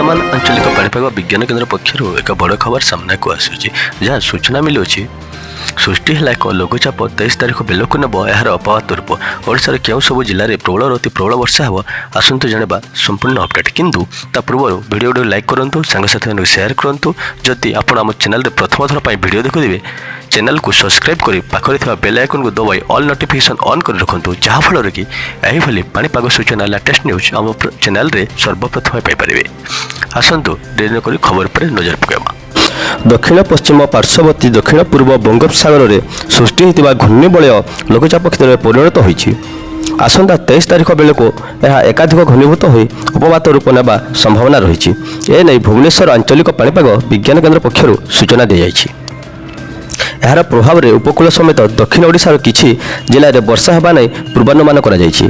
ବର୍ତ୍ତମାନ ଆଞ୍ଚଳିକ ପାଣିପାଗ ବିଜ୍ଞାନ କେନ୍ଦ୍ର ପକ୍ଷରୁ ଏକ ବଡ଼ ଖବର ସାମ୍ନାକୁ ଆସୁଛି। ଯାହା ସୂଚନା ମିଳୁଛି, ସୃଷ୍ଟି ହେଲା ଏକ ଲଘୁଚାପ, 23 ତାରିଖ ବେଳକୁ ନେବ ଏହାର ଅପବାତ ରୂପ। ଓଡ଼ିଶାର କେଉଁ ସବୁ ଜିଲ୍ଲାରେ ପ୍ରବଳରୁ ଅତି ପ୍ରବଳ ବର୍ଷା ହେବ, ଆସନ୍ତୁ ଜାଣିବା ସମ୍ପୂର୍ଣ୍ଣ ଅପଡେଟ୍। କିନ୍ତୁ ତା ପୂର୍ବରୁ ଭିଡ଼ିଓଟିକୁ ଲାଇକ୍ କରନ୍ତୁ, ସାଙ୍ଗସାଥିମାନଙ୍କୁ ସେୟାର କରନ୍ତୁ। ଯଦି ଆପଣ ଆମ ଚ୍ୟାନେଲରେ ପ୍ରଥମ ଥର ପାଇଁ ଭିଡ଼ିଓ ଦେଖୁଥିବେ, ଚ୍ୟାନେଲକୁ ସବସ୍କ୍ରାଇବ୍ କରି ପାଖରେ ଥିବା ବେଲ୍ ଆଇକନ୍କୁ ଦବାଇ ଅଲ୍ ନୋଟିଫିକେସନ୍ ଅନ୍ କରି ରଖନ୍ତୁ, ଯାହାଫଳରେ କି ଏହିଭଳି ପାଣିପାଗ ସୂଚନା, ଲାଟେଷ୍ଟ ନ୍ୟୁଜ୍ ଆମ ଚ୍ୟାନେଲରେ ସର୍ବପ୍ରଥମେ ପାଇପାରିବେ। ଆସନ୍ତୁ, ଡେରି ନକରି ଖବର ଉପରେ ନଜର ପକାଇବା। ଦକ୍ଷିଣ ପଶ୍ଚିମ ପାର୍ଶ୍ୱବର୍ତ୍ତୀ ଦକ୍ଷିଣ ପୂର୍ବ ବଙ୍ଗୋପସାଗରରେ ସୃଷ୍ଟି ହୋଇଥିବା ଘୂର୍ଣ୍ଣିବଳୟ ଲଘୁଚାପ କ୍ଷେତ୍ରରେ ପରିଣତ ହୋଇଛି। ଆସନ୍ତା 23 ତାରିଖ ବେଳକୁ ଏହା ଏକାଧିକ ଘନୀଭୂତ ହୋଇ ଅବପାତ ରୂପ ନେବା ସମ୍ଭାବନା ରହିଛି। ଏନେଇ ଭୁବନେଶ୍ୱର ଆଞ୍ଚଳିକ ପାଣିପାଗ ବିଜ୍ଞାନ କେନ୍ଦ୍ର ପକ୍ଷରୁ ସୂଚନା ଦିଆଯାଇଛି। ଏହାର ପ୍ରଭାବରେ ଉପକୂଳ ସମେତ ଦକ୍ଷିଣ ଓଡ଼ିଶାର କିଛି ଜିଲ୍ଲାରେ ବର୍ଷା ହେବା ନେଇ ପୂର୍ବାନୁମାନ କରାଯାଇଛି।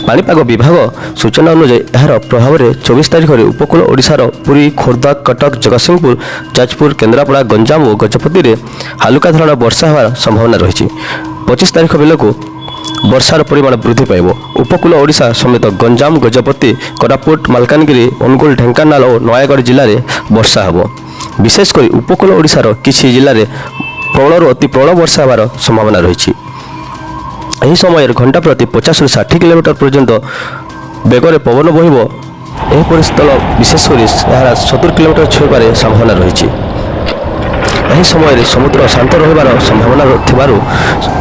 ପାଣିପାଗ ବିଭାଗ ସୂଚନା ଅନୁଯାୟୀ, ଏହାର ପ୍ରଭାବରେ 24 ତାରିଖରେ ଉପକୂଳ ଓଡ଼ିଶାର ପୁରୀ, ଖୋର୍ଦ୍ଧା, କଟକ, ଜଗତସିଂହପୁର, ଯାଜପୁର, କେନ୍ଦ୍ରାପଡ଼ା, ଗଞ୍ଜାମ ଓ ଗଜପତିରେ ହାଲୁକା ଧରଣର ବର୍ଷା ହେବାର ସମ୍ଭାବନା ରହିଛି। 25 ତାରିଖ ବେଳକୁ ବର୍ଷାର ପରିମାଣ ବୃଦ୍ଧି ପାଇବ। ଉପକୂଳ ଓଡ଼ିଶା ସମେତ ଗଞ୍ଜାମ, ଗଜପତି, କୋରାପୁଟ, ମାଲକାନଗିରି, ଅନୁଗୁଳ, ଢେଙ୍କାନାଳ ଓ ନୟାଗଡ଼ ଜିଲ୍ଲାରେ ବର୍ଷା ହେବ। ବିଶେଷ କରି ଉପକୂଳ ଓଡ଼ିଶାର କିଛି ଜିଲ୍ଲାରେ ପ୍ରବଳରୁ ଅତି ପ୍ରବଳ ବର୍ଷା ହେବାର ସମ୍ଭାବନା ରହିଛି। ଏହି ସମୟରେ ଘଣ୍ଟା ପ୍ରତି 50ରୁ 60 କିଲୋମିଟର ପର୍ଯ୍ୟନ୍ତ ବେଗରେ ପବନ ବହିବ। ଏହିପରି ସ୍ଥଳ ବିଶେଷ କରି ଏହା 70 କିଲୋମିଟର ଛୁଇଁବାରେ ସମ୍ଭାବନା ରହିଛି। ଏହି ସମୟରେ ସମୁଦ୍ର ଶାନ୍ତ ରହିବାର ସମ୍ଭାବନା ଥିବାରୁ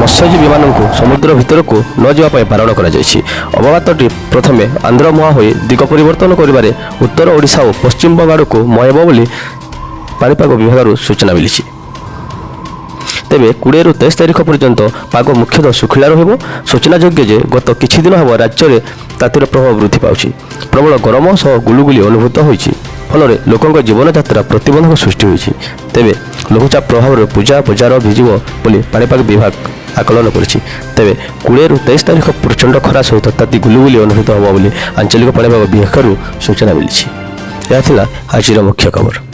ମତ୍ସ୍ୟଜୀବୀମାନଙ୍କୁ ସମୁଦ୍ର ଭିତରକୁ ନ ଯିବା ପାଇଁ ବାରଣ କରାଯାଇଛି। ଅବପାତଟି ପ୍ରଥମେ ଆନ୍ଧ୍ରମୁହାଁ ହୋଇ ଦିଗ ପରିବର୍ତ୍ତନ କରିବାରେ ଉତ୍ତର ଓଡ଼ିଶା ଓ ପଶ୍ଚିମବଙ୍ଗ ଆଡ଼କୁ ମୁହାଁଇବ ବୋଲି ପାଣିପାଗ ବିଭାଗରୁ ସୂଚନା ମିଳିଛି। ତେବେ 20ରୁ 23 ତାରିଖ ପର୍ଯ୍ୟନ୍ତ ପାଗ ମୁଖ୍ୟତଃ ଶୁଖିଲା ରହିବ। ସୂଚନାଯୋଗ୍ୟ ଯେ, ଗତ କିଛି ଦିନ ହେବ ରାଜ୍ୟରେ ତାତିର ପ୍ରଭାବ ବୃଦ୍ଧି ପାଉଛି। ପ୍ରବଳ ଗରମ ସହ ଗୁଳୁଗୁଳି ଅନୁଭୂତ ହୋଇଛି। ଫଳରେ ଲୋକଙ୍କ ଜୀବନଯାତ୍ରା ପ୍ରତିବନ୍ଧକ ସୃଷ୍ଟି ହୋଇଛି। ତେବେ ଲଘୁଚାପ ପ୍ରଭାବରେ ପୂଜା ବଜାର ଭିଜିବ ବୋଲି ପାଣିପାଗ ବିଭାଗ ଆକଳନ କରିଛି। ତେବେ 20ରୁ 23 ତାରିଖ ପ୍ରଚଣ୍ଡ ଖରା ସହିତ ତାତି ଗୁଳୁଗୁଳି ଅନୁଭୂତ ହେବ ବୋଲି ଆଞ୍ଚଳିକ ପାଣିପାଗ ବିଭାଗରୁ ସୂଚନା ମିଳିଛି। ଏହା ଥିଲା ଆଜିର ମୁଖ୍ୟ ଖବର।